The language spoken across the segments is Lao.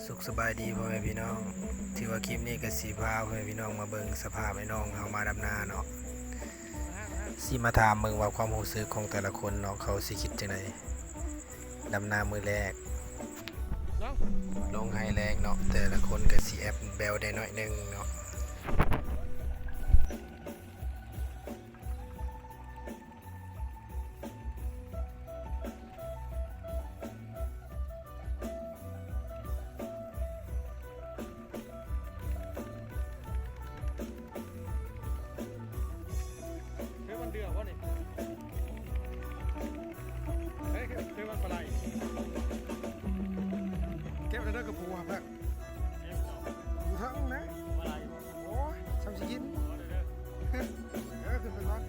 ສຸກສະບາຍດີພໍ່ແມ່ພີ່ນ້ອງ ຖືວ່າຄລິບນີ້ກໍຊິພາພໍ່ແມ່ພີ່ນ້ອງມາເບິ່ງສະພາບອ້າຍນ້ອງເຮົາມາດຳນາເນາະ ຊິມາຖາມເບິ່ງວ່າຄວາມຮູ້ສຶກຂອງແຕ່ລະຄົນເນາະ ເຂົາຊິຄິດຈັ່ງໃດ ດຳນາມື້ແລກ ລົງໄຮ່ແລກເນາະ ແຕ່ລະຄົນກໍຊິແອບແບວແດ່ໜ້ອຍໜຶ່ງເນາະ. ເຄີຍມັນເດືອບໍ່ນີ້ ເຄີຍ ເຄີຍມັນປາໄຫຼ ເກັບໄດ້ເດີກະປູຫາເພິ່ນ ຢູ່ເທິງນະ ໂອ້ຍ ຊ່ຳຊິກິນ ເອີ ຂຶ້ນໄປກ່ອນ.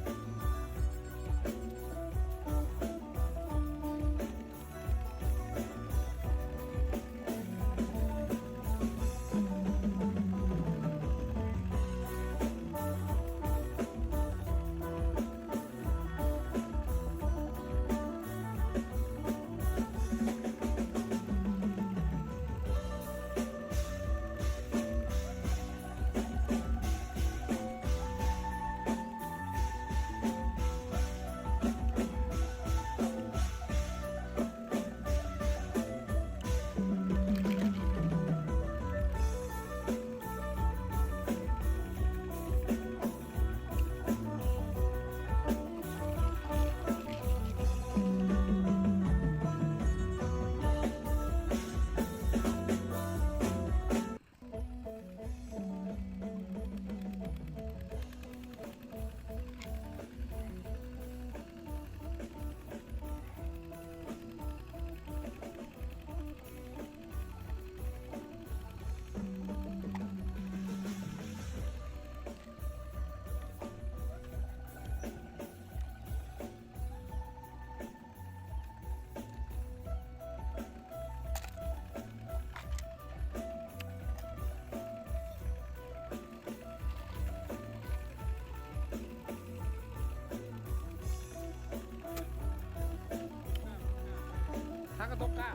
ຖ້າກະຕົກກ້າ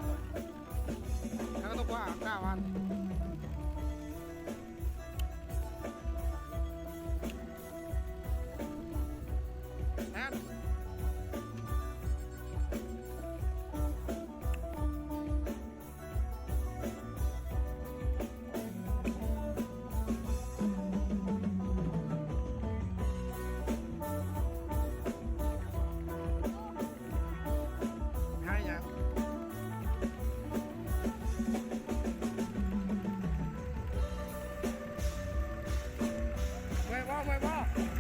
ຖ້າກະຕົກກ້າ ກ້າວັນ. ເມື່ອຍບໍ່? ເມື່ອຍບໍ່? ເມື່ອຍບໍ່?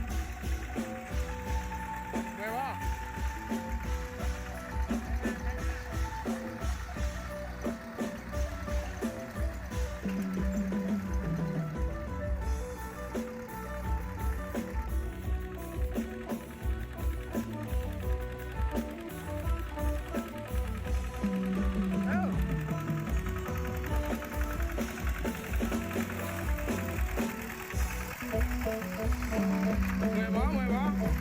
ເມື່ອຍບໍ່? ເມື່ອຍ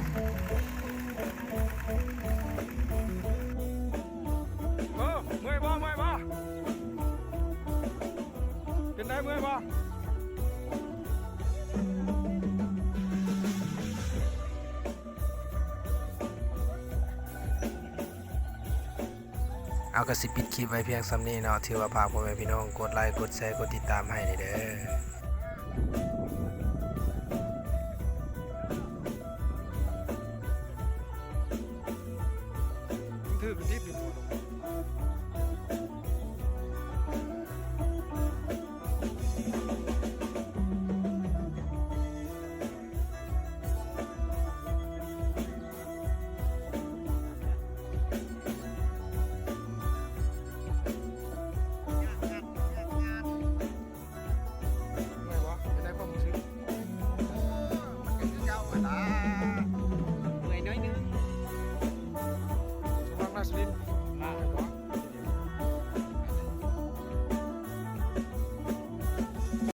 ບໍ່? ເອີ ເມື່ອຍບໍ່? ເມື່ອຍບໍ່? ເປັນໃດ ເມື່ອຍບໍ່? ເອົາ ກະຊິປິດຄລິບໄວ້ພຽງສ່ຳນີ້ເນາະ ຖືວ່າຝາກພໍ່ແມ່ພີ່ນ້ອງກົດໄລ ກົດແຊ ກົດຕິດຕາມໃຫ້ແດ່ເດີ. ຖືກຕິດຢູ່.